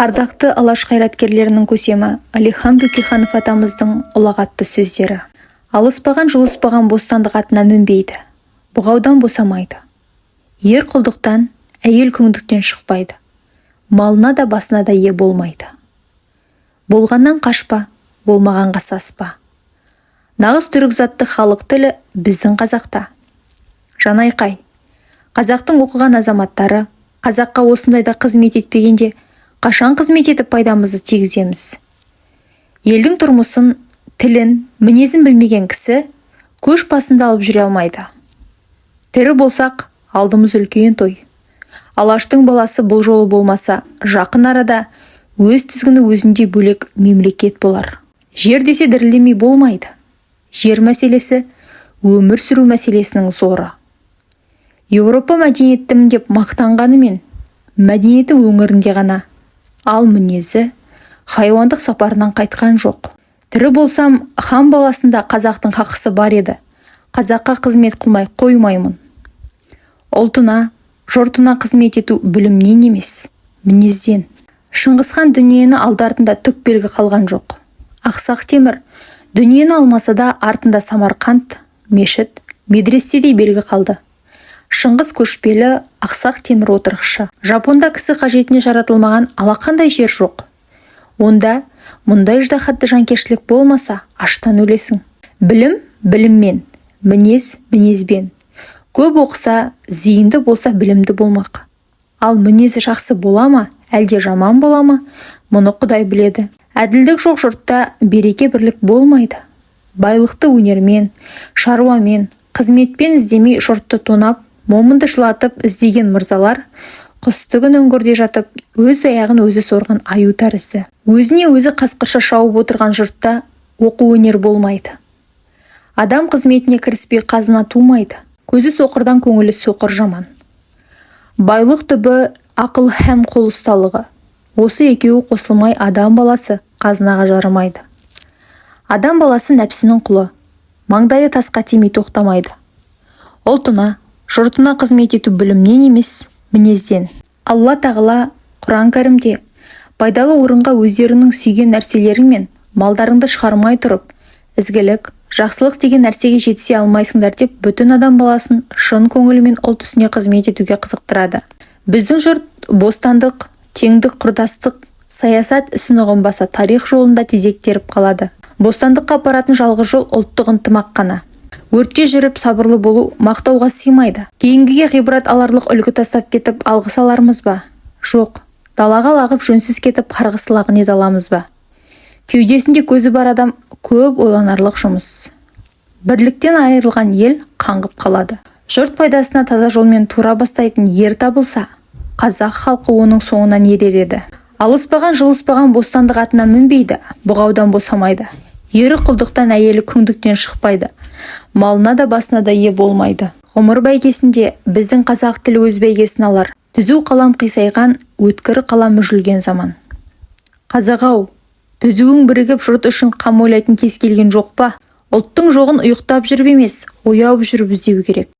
Ардақты Алаш қайраткерлерінің көсемі Әлихан Бөкейханов атамыздың ұлағатты сөздері. Алыспаған, жұлыспаған бостандық атына мінбейді, бұғаудан босамайды. Ер құлдықтан, әйел күңдіктен шықпайды. Малына да, басына да ие болмайды. Болғаннан қашпа, болмағанға саспа. Нағыз түрік затты халық тілі біздің қазақта. Жанайқай. Қазақтың оқыған азаматтары қазаққа осындайда қызмет етпегенде, қашан қызмет етіп пайдамызды тигіземіз? Елдің тұрмысын, тілін, мінезін білмеген кісі көш басында алып жүре алмайды. Тірі болсақ, алдымыз үлкен той. Алаштың баласы бұл жолы болмаса, жақын арада өз тізгіні өзінде бөлек мемлекет болар. Жер десе дірілдемей болмайды. Жер мәселесі өмір сүру мәселесінің зоры. Еуропа мәдениеттімін деп мақтанғанымен, мәдениеті өңірінде ғана, ал мінезі хайуандық сапарынан қайтқан жоқ. Тірі болсам, хан баласында қазақтың хақысы бар еді. Қазаққа қызмет қылмай қоймаймын. Ұлтына, жұртына қызмет ету білімнен емес, мінезден. Шыңғысхан дүниені алды, артында түк белгі қалған жоқ. Ақсақ Темір дүниені алмаса да, артында Самарқант, мешіт, медреседей белгі қалды. Шыңғыс көшпелі, Ақсақ Темір отырықшы. Жапонда кісі қажетіне жаратылмаған алақандай жер жоқ. Онда мұндай ыждаһатты жанкештілік болмаса, аштан өлесің. Білім біліммен, мінез мінезбен. Көп оқыса, зейінді болса, білімді болмақ. Ал мінезі жақсы бола ма, әлде жаман бола ма, мұны Құдай біледі. Әділдік жоқ жұртта береке, бірлік болмайды. Байлықты өнермен, шаруамен, қызметпен іздемей, жұртты тонап, момынды жылатып іздеген мырзалар қысты күні үңгірде жатып, өз аяғын өзі сорған аю тәрізді. Өзіне өзі қасқырша шауып отырған жұртта оқу, өнер болмайды. Адам қызметіне кіріспей қазына тумайды. Көзі соқырдан көңілі соқыр жаман. Байлық түбі ақыл һәм қол ұсталығы. Осы екеуі қосылмай, адам баласы қазынаға жарымайды. Адам баласы нәпсінің құлы. Маңдайы тасқа тимей тоқтамайды. Ұлтына, жұртына қызмет ету білімнен емес, мінезден. Алла Тағала Құран Кәрімде: «Пайдалы орынға өздеріңнің сүйген нәрселерің мен малдарыңды шығармай тұрып, ізгілік, жақсылық деген нәрсеге жетісе алмайсыңдар», – деп бүтін адам баласын шын көңілімен ұлт ісіне қызмет етуге қызықтырады. Біздің жұрт бостандық, теңдік, құрдастық, саясат ісін ұғынбаса, тарих жолында тезек теріп қалады. Бостандыққа апаратын жалғыз жол ұлттық ынтымақ қана. Өртте жүріп сабырлы болу мақтауға сыймайды. Кейінгіге ғибрат аларлық үлгі тастап кетіп, алғыс алармыз ба? Жоқ, далаға лағып жөнсіз кетіп, қарғыс лағынет аламыз ба? Кеудесінде көзі бар адам көп ойланарлық жұмыс. Бірліктен айырылған ел қаңғып қалады. Жұрт пайдасына таза жолмен тура бастайтын ер табылса, қазақ халқы оның соңынан ерер еді. Алыспаған, жұлыспаған бостандық атына мінбейді, бұғаудан босамайды. Ері құлдықтан, әйелі күңдіктен шықпайды. Малына да, басына да ие болмайды. Ғұмыр бәйгесінде біздің қазақ тілі өз бәйгесін алар. Түзу қалам қисайған, өткір қалам мүжілген заман. Қазақ-ау, түзуің бірігіп, жұрт үшін қам ойлайтын кез келген жоқ па? Ұлттың жоғын ұйықтап жүріп емес, ояу жүріп іздеу керек.